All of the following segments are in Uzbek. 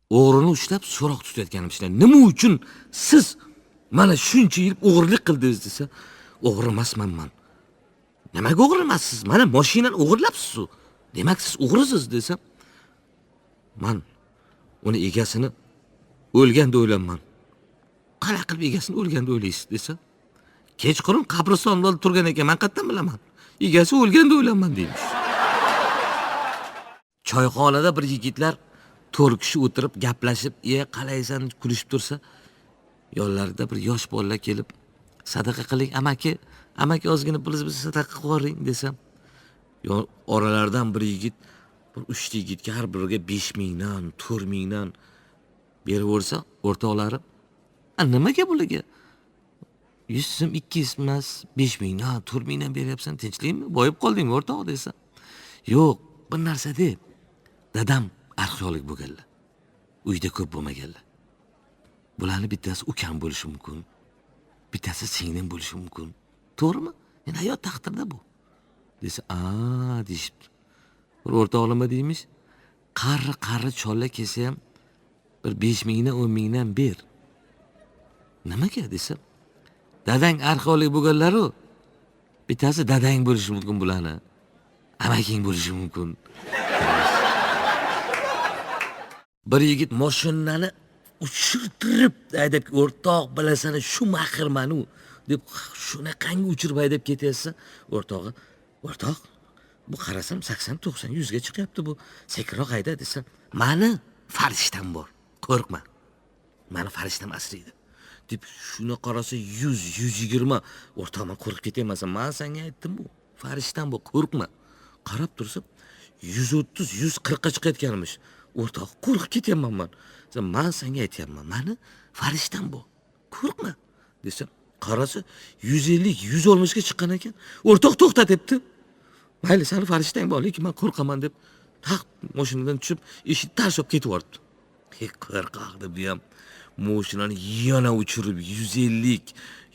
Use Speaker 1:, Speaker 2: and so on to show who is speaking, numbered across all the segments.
Speaker 1: O'g'rini ushlab so'roq tutayotganimishlar. Nima uchun siz mana shuncha yil o'g'irlik qildingiz desa, o'g'ri emasman man. Nimaga o'g'ri emassiz? Mana mashinani o'g'irlabsiz-ku. Demak, siz o'g'risiz desam, man uni egasini o'lgan deb o'ylayman. Qanaqa qilib egasini o'lgan deb o'ylaysiz desa, kechqurun qabristonda turgan ekan, man qayerdan bilaman? Egasi o'lgan deb o'ylayman deymish. Choyxonada bir yigitlar 4 kishi o'tirib gaplashib, qalaysan kulishib tursa, yonlarida bir yosh bolalar kelib, sadaqa qiling amaki, amaki ozgina pulingiz bo'lsa sadaqa qilib yuboring desam, oralaridan bir yigit, bir 3 ta yigitga har biriga 5 mingdan, 4 mingdan beraversa, o'rtoqlari, "A nimaga bularga 100 so'm, 200 emas, 5 mingdan, 4 mingdan beryapsan, tinchlikmi? Boyib qoldingmi o'rtoq?" desa, "Yo'q, bir narsa deb. Dadam arxeolog bo'lganlar. Uyda ko'p bo'lmaganlar. Bularni bittasi ukam bo'lishi mumkin, bittasi singlim bo'lishi mumkin. To'g'rimi? Endi hayot taqdirda bu." Desa, "A" deyishibdi. Bir o'rtoq nima deymish? Qari qari chollar kelsa ham bir 5 mingdan, 10 mingdan ber. Nimaga desa, dadang arxeolog bo'lganlar-u, bittasi dadang bo'lishi mumkin bularni. Amaking bo'lishi mumkin. Bir yigit mashinani uchirtirib haydab, o'rtoq bilasan shu mahirmanu deb shunaqangi uchirib haydab ketyapsa, o'rtog'i, o'rtoq, bu qarasam 80, 90, 100 ga chiqyapti bu. Sekinroq hayda desa, mani farishtam bor, qo'rqma. Mani farishtam asraydi. Deb shuni qarasa 100, 120, o'rtoq men qo'rqib ketyapman, men senga aytdim bu. Farishtam bu, qo'rqma. Qarab tursa 130, 140 ga chiqayotganmish. O'rtoq, qo'rqib ketyapman man. Men senga aytyapman, mani farishtam bu. Qo'rqma desa, qarasa 150, 160 ga chiqqan ekan. O'rtoq to'xta debdi. Mayli, seni farishtang bor, lekin men qo'rqaman deb taq mashinadan tushib, eshikni tashlab ketib yubordi. He, qo'rqoq deb bu ham mashinani yana uchirib 150,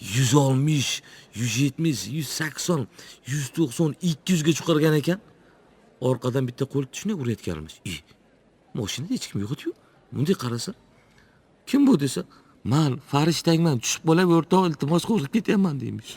Speaker 1: 160, 170, 180, 190, 200 ga chiqargan ekan. Orqadan bitta qo'l shunday urayotganmish. Mashinada hech kim yo'q edi-yu. Bunday qarasa, kim bu desa, man farishtangman, tushib qolay o'rtoq, iltimos qo'rqib ketyapman deymish.